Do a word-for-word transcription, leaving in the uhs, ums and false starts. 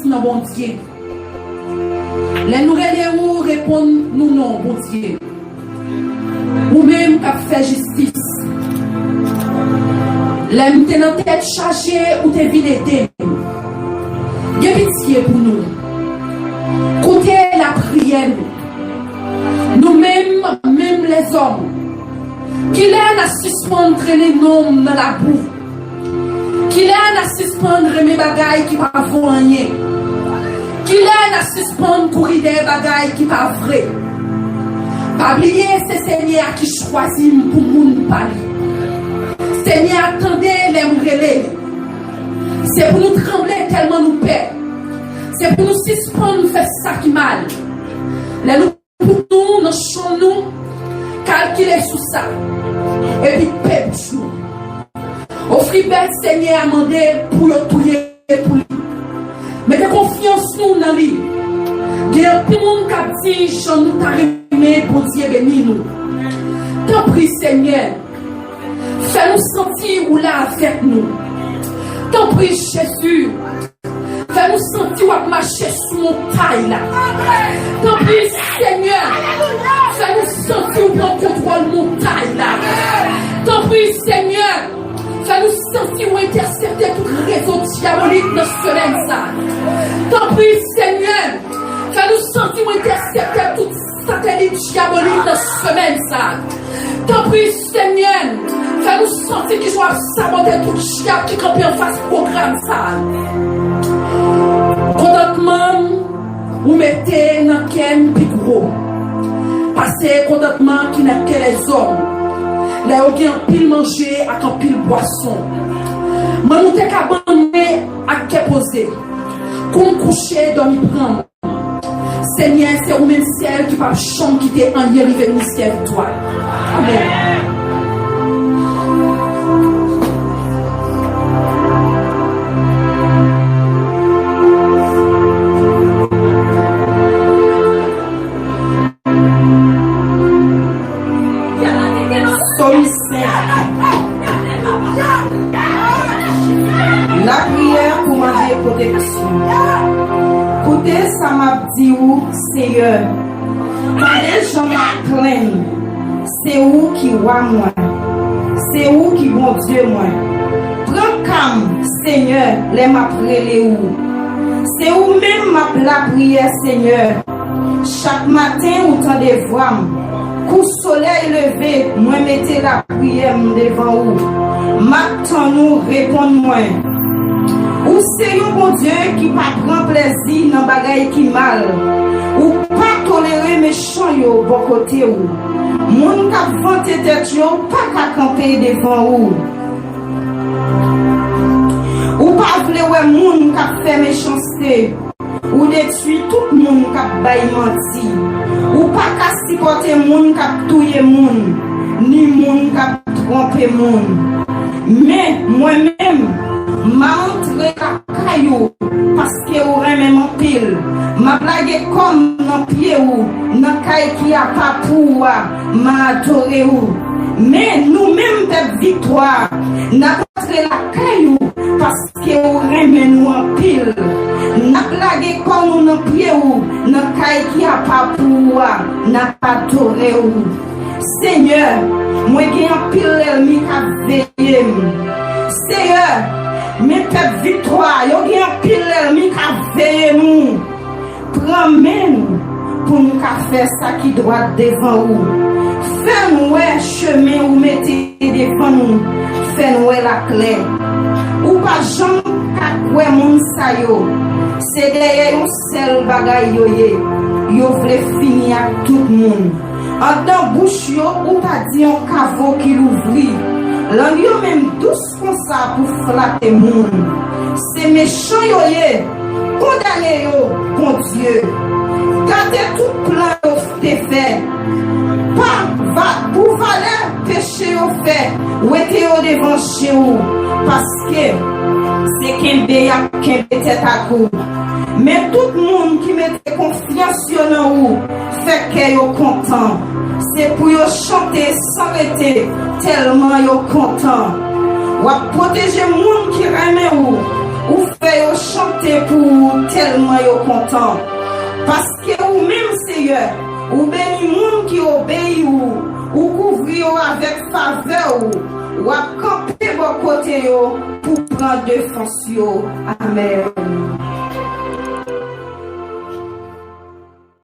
nan Bondye. Lè nou rele ou, reponn nou non, Bondye. Ou menm k ap fè jistis. Lè m te nan tèt chaje, ou te vin ede m. Gen pitye pou nou. Koute lapriyè nou. Nou menm, menm lèzòm. Kilè n a sispann trennen non m nan labou? Kilè n a sispann renmen bagay ki pa vo anyen? Kilè n a sispann kouri dèyè bagay ki pa vre? Pa bliye, se Senyè a ki chwazi m pou moun pa li. Senyè a tande lè m rele li. Se pou nou tranble tèlman nou pè. Se pou nou sispann fè sa ki mal. Lè nou pou nou nan chanm nou, kalkile sou sa, epi pe bouch nou. Ofri bèt Senyè a mande pou yo touye pou li. Mete konfyans nou nan li. Gen anpil moun k ap di jan nou ta renmen Bondye beni nou. Tanpri, Senyè, fè nou santi ou la avèk nou. Tanpri, Jezi, fè nou santi w ap mache sou montay la. Tanpri, Senyè, fè nou santi w pran kontwòl montay la. Tanpri, Senyè, fè nou santi w entèsepte tout rezo dyabolik nan semèn sa. Tanpri, Senyè, fè nou santi w entèsepte tout satelit dyabolik nan semèn sa. Tanpri, Senyè, fè nou santi kijan w ap sabote tout dyab ki kanpe anfas pwogram sa. Kontantman m, ou mete nan kè m pi gwo pase kontantman ki nan kè lèzòm. Lè yo gen anpil manje ak anpil bwason, mwen nou te ka ban mwen ak kè poze. Kou m kouche, dòmi pran m. Senyè, se ou menm sèl ki p ap janm kite anyen rive misyè viktwa. Amèn. Sòm senk. Lapriyè pou mande pwoteksyon. Koute sa m ap di ou, Seyè. Tande jan m ap plenn. Se ou ki wa mwen. Se ou ki Bondye mwen. Pran ka m, Senyè, lè m ap rele ou. Se ou menm m ap lapriyè, Senyè. Chak maten ou tande vwa m. Kou solèy leve, mwen mete lapriyè m devan ou. M ap tann ou reponn mwen. Ou se yon Bondye ki pa pran plezi nan bagay ki mal. Ou pa tolere mechan yo bò kote ou. Moun k ap vante tèt yo pa ka kanpe devan ou. Ou pa vle wè moun k ap fè mechanste. Ou detwi tout moun k ap bay manti. Ou pa ka sipòte moun k ap touye moun, ni moun k ap twonpe moun. Men, mwen menm, m a antre lakay ou, paske ou renmen m anpil. M ap lage kò m nan pye ou, nan kay ki apa pou ou a, m a adore ou. Men, nou menm pèp viktwa, n ap antre lakay ou, paske ou renmen nou anpil. N ap lage kò nou nan pye ou, nan kay ki apa pou ou a, n ap adore ou. Senyè, mwen gen anpil lènmi k ap veye m. Seyè, men pèp viktwa, yo gen anpil lènmi k ap veye nou. Pran men nou pou nou ka fè sa ki dwat devan ou. Fè n wè chemen ou mete devan nou. Fè n wè l aklè. Ou pa janm ka kwè moun sa yo. Se dèyè yon sèl bagay yo ye. Yo vle fini ak tout moun. Anndan bouch yo, ou ta di yon kavo ki louvri. Lang yo menm dous konsa pou flate moun. Se mechan yo ye. Kondane yo, Bondye. Gate tout plan yo te fè. Pa va, pou valè peche yo fè, wete yo devan je ou, paske se kenbe y ap kenbe tèt ak ou. Men tout moun ki mete konfyans yo nan ou, fè kè yo kontan. Se pou yo chante san rete, tèlman yo kontan. W ap pwoteje moun ki renmen ou. Ou fè yo chante pou ou tèlman yo kontan. Paske ou menm, Seyè, ou beni moun ki obeyi ou, ou kouvri yo avèk favè ou, w ap kanpe bò kote yo pou pran defans yo. Amèn.